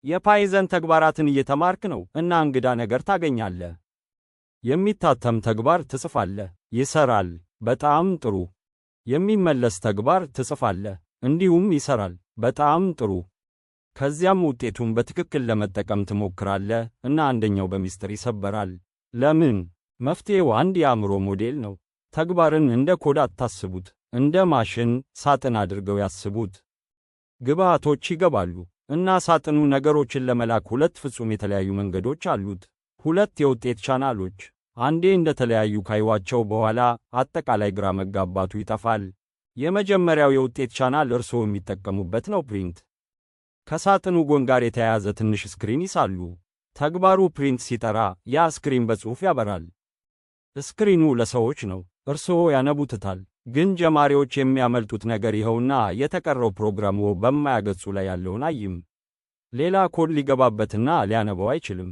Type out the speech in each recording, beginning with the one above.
የ Python ተግባራትን እየተማርክ ነው እና እንግዳ ነገር ታገኛለህ። የሚታተም ተግባር ትጽፋለህ፣ ይሰራል። በጣም ጥሩ። የሚመለስ ተግባር ትጽፋለህ፣ እንዲሁም ይሰራል። በጣም ጥሩ። ከዚያም ውጤቱን በትክክል ለመጠቀም ትሞክራለህ እና አንደኛው በሚስጥር ይሰበራል። ለምን? መፍትሄው አንድ የአእምሮ ሞዴል ነው። ተግባርን እንደ ኮድ አታስቡት፣ እንደ ማሽን ሳጥን አድርገው ያስቡት። ግብዓቶች ይገባሉ እና ሳጥኑ ነገሮችን ለመላክ ሁለት ፍጹም የተለያዩ መንገዶች አሉት። ሁለት የውጤት ቻናሎች። አንዴ እንደተለያዩ ካዩዋቸው በኋላ አጠቃላይ ግራ መጋባቱ ይጠፋል። የመጀመሪያው የውጤት ቻናል እርስዎ የሚጠቀሙበት ነው፣ print። ከሳጥኑ ጎን ጋር የተያያዘ ትንሽ screen ይሳሉ። ተግባሩ print ሲጠራ ያ screen በጽሑፍ ያበራል። Screen ኑ ለሰዎች ነው፣ እርስዎ ያነቡትታል። ግን ጀማሪዎች የሚያመልጡት ነገር ይኸውና፣ የተቀረው ፕሮግራምዎ በማያ ገጹ ላይ ያለውን አይም። ሌላ ኮድ ሊገባበትና ሊያነበው አይችልም።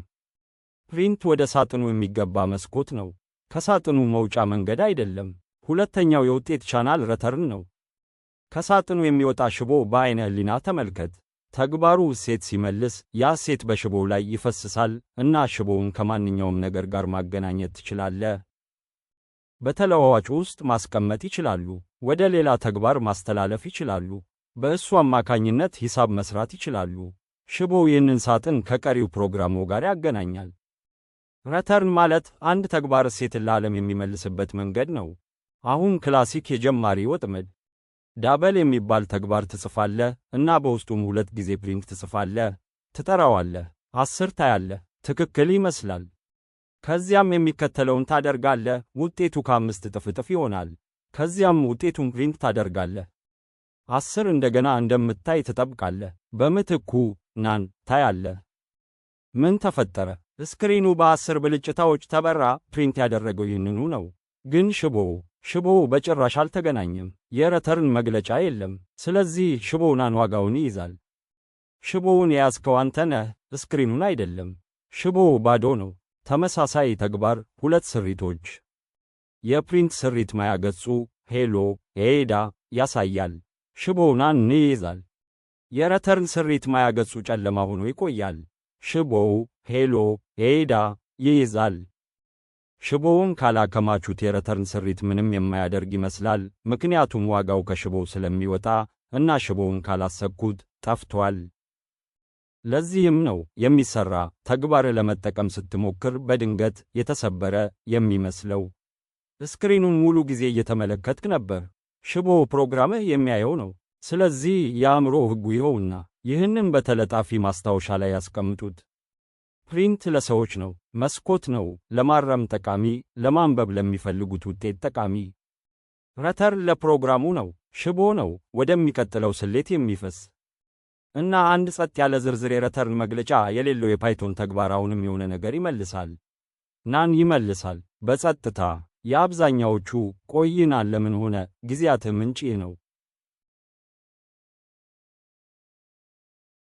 Print ወደ ሳጥኑ የሚገባ መስኮት ነው፣ ከሳጥኑ መውጫ መንገድ አይደለም። ሁለተኛው የውጤት ቻናል return ነው። ከሳጥኑ የሚወጣ ሽቦ በዐይነ ሕሊና ተመልከት። ተግባሩ እሴት ሲመልስ ያ እሴት በሽቦው ላይ ይፈስሳል እና ሽቦውን ከማንኛውም ነገር ጋር ማገናኘት ትችላለህ። በተለዋዋጭ ውስጥ ማስቀመጥ ይችላሉ። ወደ ሌላ ተግባር ማስተላለፍ ይችላሉ። በእሱ አማካኝነት ሂሳብ መስራት ይችላሉ። ሽቦው ይህንን ሳጥን ከቀሪው ፕሮግራሙ ጋር ያገናኛል። Return ማለት አንድ ተግባር እሴትን ለዓለም የሚመልስበት መንገድ ነው። አሁን classic የጀማሪ ወጥመድ። Double የሚባል ተግባር ትጽፋለህ እና በውስጡም ሁለት ጊዜ print ትጽፋለህ። ትጠራዋለህ። 10 ታያለህ። ትክክል ይመስላል። ከዚያም የሚከተለውን ታደርጋለህ። ውጤቱ ከ5 እጥፍ እጥፍ ይሆናል። ከዚያም ውጤቱን print ታደርጋለህ። 10 እንደገና እንደምታይ ትጠብቃለህ። በምትኩ NaN ታያለህ። ምን ተፈጠረ? Screen ኑ በ10 ብልጭታዎች ተበራ። Print ያደረገው ይህንኑ ነው። ግን ሽቦው በጭራሽ አልተገናኘም። የ return መግለጫ የለም። ስለዚህ ሽቦው NaN ዋጋውን ይይዛል። ሽቦውን የያዝከው አንተ ነህ፣ screen ኑን አይደለም። ሽቦው ባዶ ነው። ተመሳሳይ ተግባር፣ ሁለት ስሪቶች። የ print ስሪት ማያ ገጹ "Hello Ada" ያሳያል። ሽቦው NaN ይይዛል። የ return ስሪት ማያ ገጹ ጨለማ ሆኖ ይቆያል። ሽቦው "Hello Ada" ይይዛል። ሽቦውን ካላከማቹት የ return ስሪት ምንም የማያደርግ ይመስላል፣ ምክንያቱም ዋጋው ከሽቦው ስለሚወጣ እና ሽቦውን ካላሰኩት ጠፍቷል። ለዚህም ነው የሚሰራ ተግባር ለመጠቀም ስትሞክር በድንገት የተሰበረ የሚመስለው። Screen ኑን ሙሉ ጊዜ እየተመለከትክ ነበር። ሽቦው ፕሮግራምህ የሚያየው ነው። ስለዚህ የአእምሮ ሕጉ ይኸውና፣ ይህንን በተለጣፊ ማስታወሻ ላይ ያስቀምጡት። Print ለሰዎች ነው፣ መስኮት ነው፣ ለማረም ጠቃሚ፣ ለማንበብ ለሚፈልጉት ውጤት ጠቃሚ። Return ለፕሮግራሙ ነው፣ ሽቦ ነው፣ ወደሚቀጥለው ስሌት የሚፈስ። እና አንድ ጸጥ ያለ ዝርዝር የ return መግለጫ የሌለው የ Python ተግባር አሁንም የሆነ ነገር ይመልሳል። NaN ይመልሳል፣ በጸጥታ። የአብዛኛዎቹ "ቆይ፣ NaN ለምን ሆነ?" ጊዜያት ምንጭ ይህ ነው።